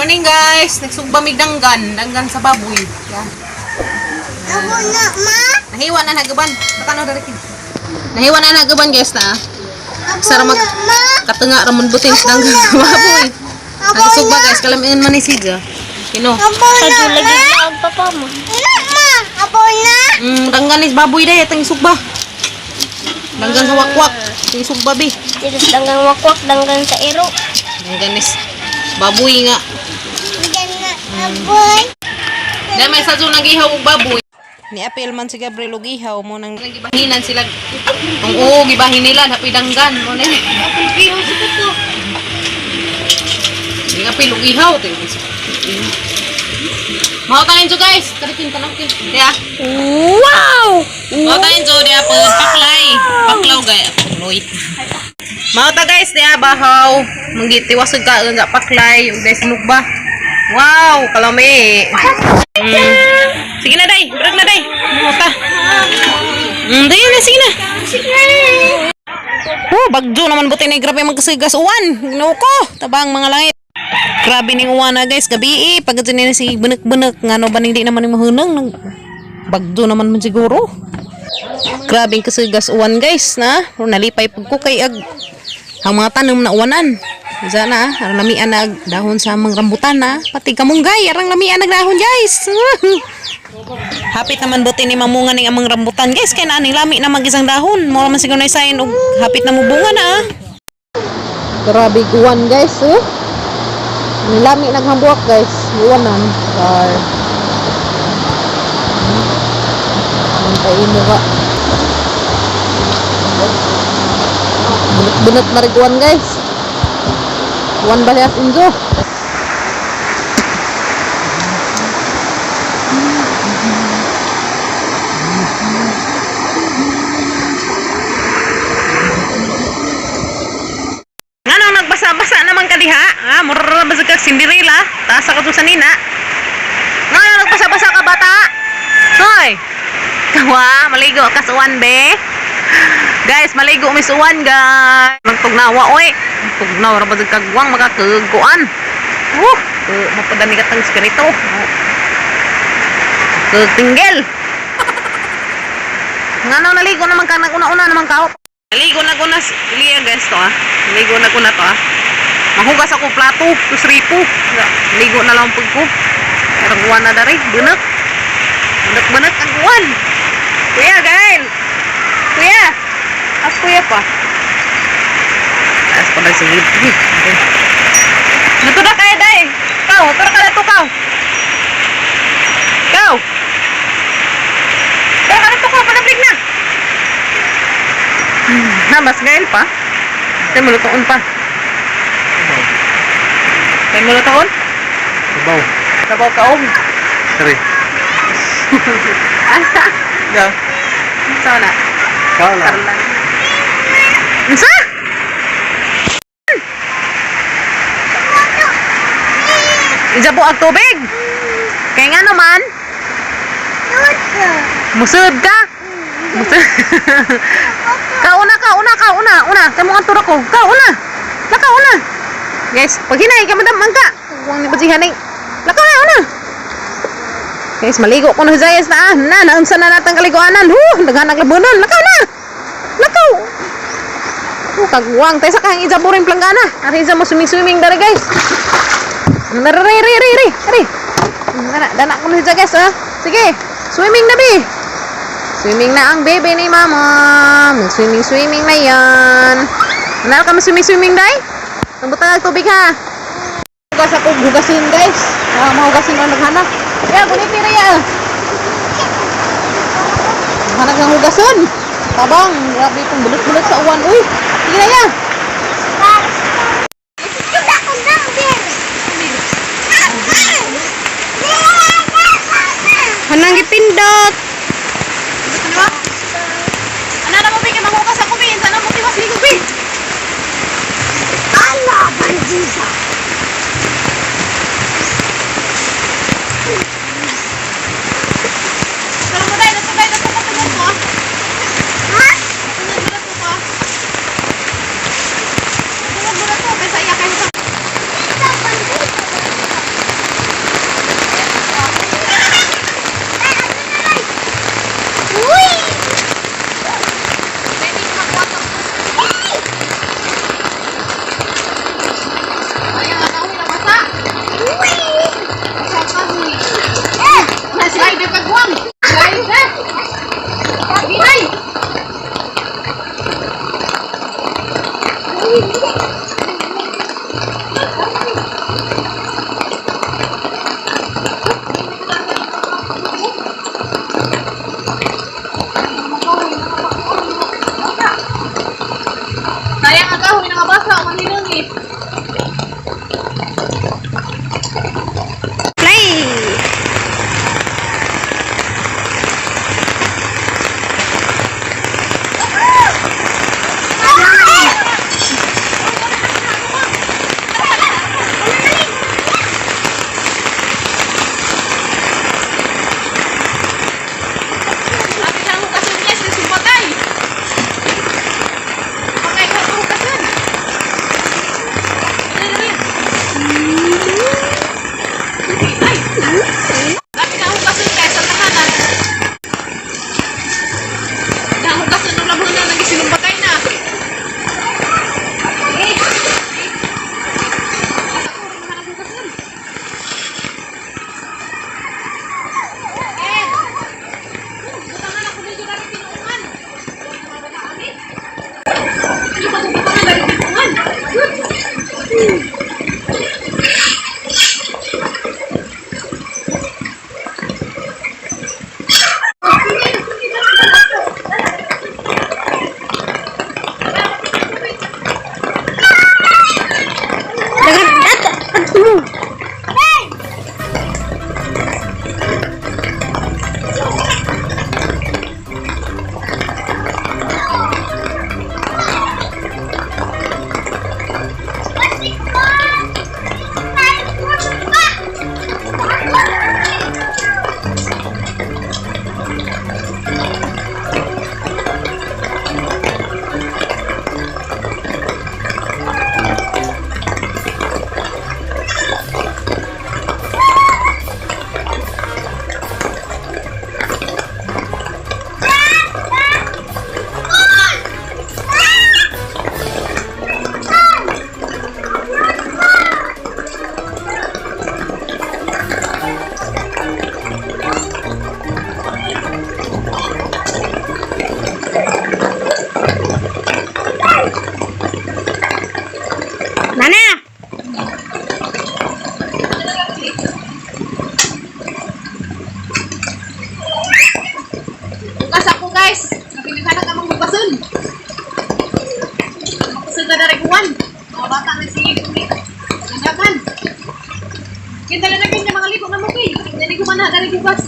Morning, guys! Nagsugba mig danggan. Danggan sa baboy. Yeah. Abo na, ma. Nahiwa na nagaban. Patano dari kin. Nahiwa na nagaban, guys, na. Abo Sara na, ma. Katunga ramon butin sa danggan sa baboy. Abo Ang sugba, na. guys, kalamian man ni Sidja. Kino. Abo na, Lagi ma. na ang papa mo. Na, ma. Abo na. Danggan ni baboy day atang sugba. Danggan sa wakwak. Ang sugba bi. Dito danggang wakwak, danggang sa iro. Danggan is baboy nga. Gana, aboy. Dahil may sadyo nagihaw og baboy. Ni apel man si Gabriel og ihaw mo nang gibahinan sila. Ang oo gibahin nila happy danggan mo ni. Ihaw si Papa. Ni apel og ihaw to. Mao tanin jo, guys, karikin tanong kin. Diya. Wow! Mao tanin jo diya pag paklay. Paklaw gay pakloy. Mao ta, guys, diya bahaw. Manggitiwas og kaon sa paklay ug dai sinugba. Wow, kalami. Sige na day, brag na day. Mao ta. Dali na, sige na. Oh, bagyo naman buti na grabe magkasigas uwan. Ginoo ko, tabang mga langit. Grabe ning uwan na, guys, gabi eh. Pag ni si bunek-bunek ngano ba ning di naman ni mahunang nang bagyo naman man siguro. Grabe ang kasigas uwan, guys, na. Pero nalipay pag ko kay ag ang mga tanom na uwanan. Isa na, arang lamian na ag dahon sa mga rambutan na. Pati kamunggay, arang lamian nag dahon, guys. Hapit naman buti ni mamunga ning amang rambutan, guys, kay naa ning lami na mag isang dahon. Mura man siguro na isayin og hapit na mubunga na ah. Grabe guwan, guys, oh. Ang lami naghambuak, guys. Guwanan. Car. Ang imo ka. Bunot-bunot na rin guwan, guys. Guwan balihas injo. Nganong nagbasa-basa naman ka diha? Ha, mura ba sa kag Cinderella? Taas ka to sa nina. Nganong nagbasa-basa ka, bata? Hoy. Kawa, maligo ka sa uwan be. Guys, maligo mi sa uwan, guys. Nagtugnawa oy. Tugnaw ra ba sa kagwang makakagkuan. Mapadani ka tang espiritu. Tinggel. Ngano naligo naman ka nag una-una naman ka. Naligo na ko na liya, guys, to ah. Naligo na ko na to ah. Mahugas ako plato, tus ripo. Ligo na lang pag ko. Pero uwan na dari, bunak. Bunak-bunak ang uwan. Kuya, Gael. Kuya. As kuya pa. As pa na sige. Nato na kaya day. Kaw, tura ka na to kaw. Kaw. Tura ka na to kaw, panablig na. Mas gael pa. Tayo mulutoon pa. Tayo mulutoon? Sabaw. Sabaw kaong. Sorry. Asa? Yeah. Sa na? Kala. Karlan. Unsa? Ijabo ang tubig. Kaya nga naman, Tuto. musud ka. Musud. Kauna, kauna, kauna, una. Kamo ang turak ko. Kauna. Lakaw una. Guys, pag hinay ka madam mangka. Huwag ni bajihan eh. Lakaw na, una. Guys, maligo ko na si Zayas na ah. Na, naunsa na natang kaliguanan. Huh, daghan ang labunan. Lakaw na. Lakaw. Oh, kagwang. Tayo sa kahang ijabo rin planggana. Ari isa mo swimming-swimming dari, guys. Re, re, re, re, re. Dana, dana ko na si guys, ah. Sige, swimming na, bi. Swimming na ang baby ni mama. Swimming, swimming na yan. Ano ka swimming, swimming, day? Nabutang ang tubig, ha. Hugas ako, hugasin, guys. Ah, mahugasin ang naghanap. Ya, guniti riya. Hanap ng hugason. Tabang, grabe itong bulot-bulot sa uwan. Uy, sige na ya. Suda ko number. Hanang gipindot. Ano na mo, bi? Kay manghugas ako, bi. Sana mo tiwas ligo, bi. Ala, bandida. Pero mo dahil, ito dahil, ito katungod ko. Ha? Katungod mo na to ka. Katungod mo na to. Kaysa iya kayo sa. Ito, bandida. Sayang ang kahoy, nakabasa, umanilong eh. Play! Sabi sa hukasan niya, siya sumatay. Patay ka sa hukasan. Dali, dali. Ay! Sabi na hukasan kaya sa tahanan. Nahukasan ng labuhan na nagsinumpatay na. Eh! Eh! Butangan ako dito dari tinuungan. Ano ba butangan dari tinuungan? Dagan, at, at mo. Nana! Bukas ako guys. Napilihan ka mong bukason. Bukason na dari kuwan. Mga bata na sige kumi. Nandagan. Kaya dala na ganyan mga ligo na mo kay. Dali ko man na dari bukas.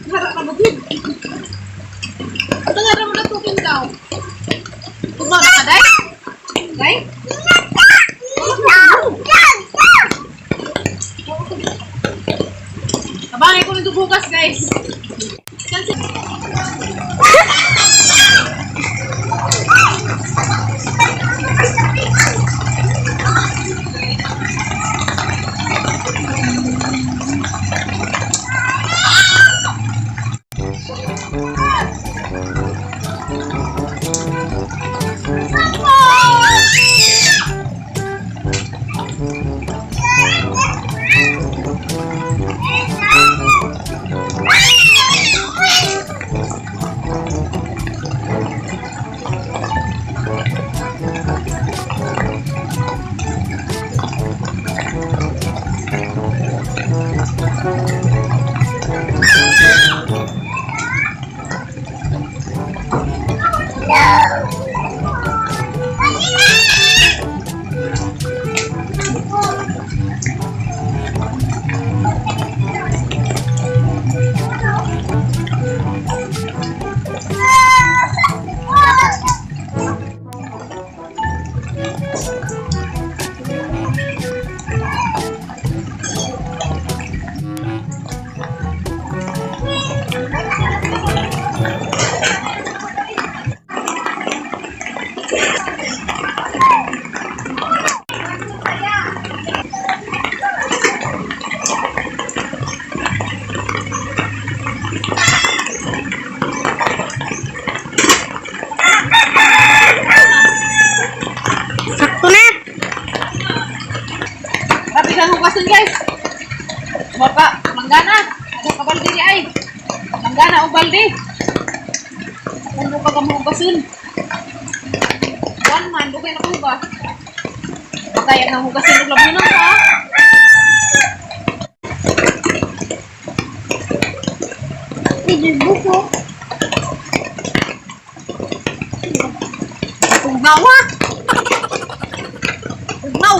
Harap ka mo gid. Ito nga raman na tukin daw. Kumara ka day? Day? Abangay ko nito bukas guys. Kasi Sakto na! Grabe kang hugasan guys. Baka, manggana. Ano ka balde di ay? Manggana o balde. Ano ka kang hugasan? Daan, dugay na ko ba? Kaya nang hugasin og labunan ka. Medyo buko. Tugnaw ha. Tugnaw.